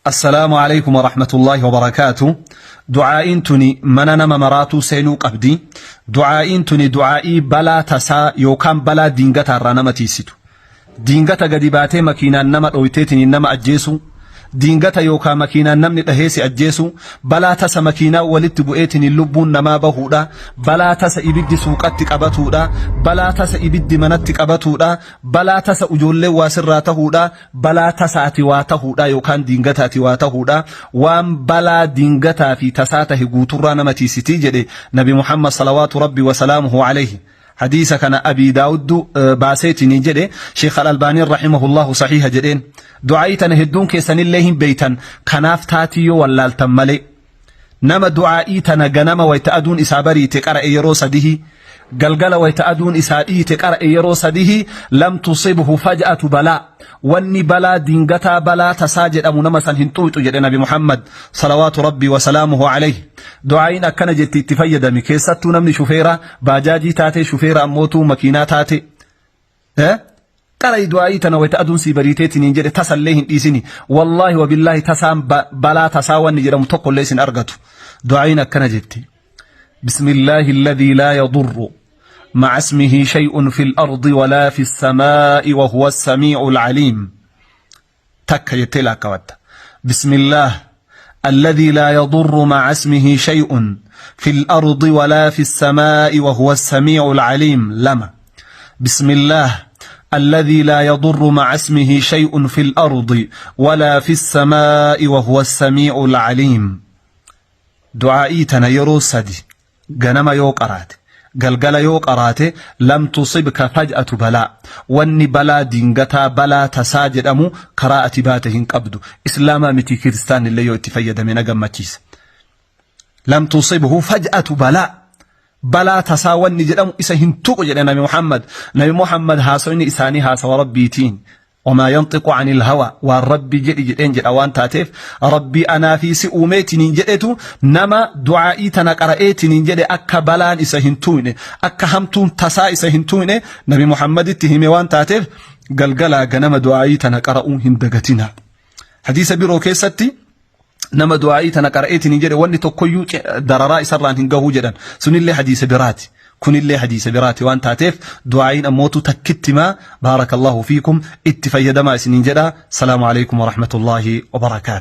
Assalaamu Aleykum Warahmatullaahi Wabarakaatu. Du'aa'iin tuni mana nama maraatuu seenuu qabdi. Du'aa'iin tuni du'aa'ii balaa tasaa yookaan balaa diingataa irraa nama tiisitu. Diingata gadi baatee makiinaan nama dhooyteetiniin nama ajjeesuu, diingata yookaan makiinaan namni dhahee si ajjeesuu, balaa tasa makiinaa walitti bu'eetiniin lubbuun namaa bahuudha, balaa tasa ibiddi suuqatti qabatuudha, balaa tasa ibiddi manatti qabatuudha, balaa tasa ujoolleen waa sirraa tahuudha, balaa tasa ati waa tahuudha yookaan diingata ati waa tahuudha, waan balaa diingataa fi tasaa tahe guuturraa nama tiisitii jedhe Nabi Muhammad salawaatu rabbi wasalaamuhu alayhi. Hadiisa kana Abii Daawuddu baaseetini jedhe Sheekh Al-Albaaniin rahimahullahu sahiha jedheen. Du'aa'ii tana hedduun keessanillee hin beeytan kanaaf taatii yoo wallaaltan malee. Nama du'aa'ii tana ganama wayta aduun isaa bariite qara'e yeroo sadihi, galgala wayta aduun isaa dhiite qara'e yeroo sadihi, lam tusibhu faj'atu balaa. Wanni balaa diingataa balaa tasaa jedhamu nama san hin xuuxu jedhe Nabi Muhammad salawaatu rabbii wasalaamuhu alayhi. Du'aa'iin akkana jetti itti fayyadami keessattuu namni shufeera baajaajii taatee shufeera ammootuu makiinaa taate. Qara'i du'aa'ii tana wayta aduun sii bariiteetiniin jedhe tasallee hin dhiisini. Wallaahi wabillaahi tasaan balaa tasaa wanni jedhamu tokkollee isin argatu. Du'aa'iin akkana jetti. Bismillaahi alladhii laa yadurru ma'a ismihi shay'un fil ardi walaa fis samaa'i wa huwa as-samii'ul aliim. Takka jettee laakkawatta. Bismillaah alladhii laa yadurru ma'a ismihi shay'un fil ardi walaa fis samaa'i wa huwa as-samii'ul aliim. Lama. Bismillaah alladhii laa yadurru ma'a ismihi shay'un fil ardi walaa fis samaa'i wa huwa as-samii'ul aliim. Du'aa'ii tana yeroo sadi ganama yoo qaraate galgala yoo qaraate lam tusibka faj'atu balaa wanni balaa diingataa balaa tasaa jedhamu karaa ati baate hin qabdu islaamaa miti kiristaanni illee yoo itti fayyadame na gammachiisa lam tusibhu faj'atu balaa balaa tasaa wanni jedhamu isa hin tuqu jedhe nabi Muhammad nabi Muhammad haasoyni isaanii haasawa rabbiitiin Wamaa yanxiqu anil hawa waan rabbi jedhi jedheen jedha waan taateef rabbii anaa fi si uumeetiniin jedhetu nama du'aa'ii tana qara'eetiniin jedhe akka balaan isa hin tuuyne akka hamtuun tasaa isa hin tuuyne nabi Muhammaditti hime waan taateef galgalaa ganama du'aa'ii tana qara'uu hin dagatina. Hadiisa biroo keessatti nama du'aa'ii tana qara'eetiniin jedhe wanni tokkoyyuu dararaa isarraan hin gahuu jedhan sunillee hadiisa biraati. Kunillee hadiisa biraati waan taateef du'aa'iin ammootu takkittimaa baarakallahu fiikum itti fayyadamaa isiniin jedha. Salaamu alaikum warahmatullaahi wabarakaatu.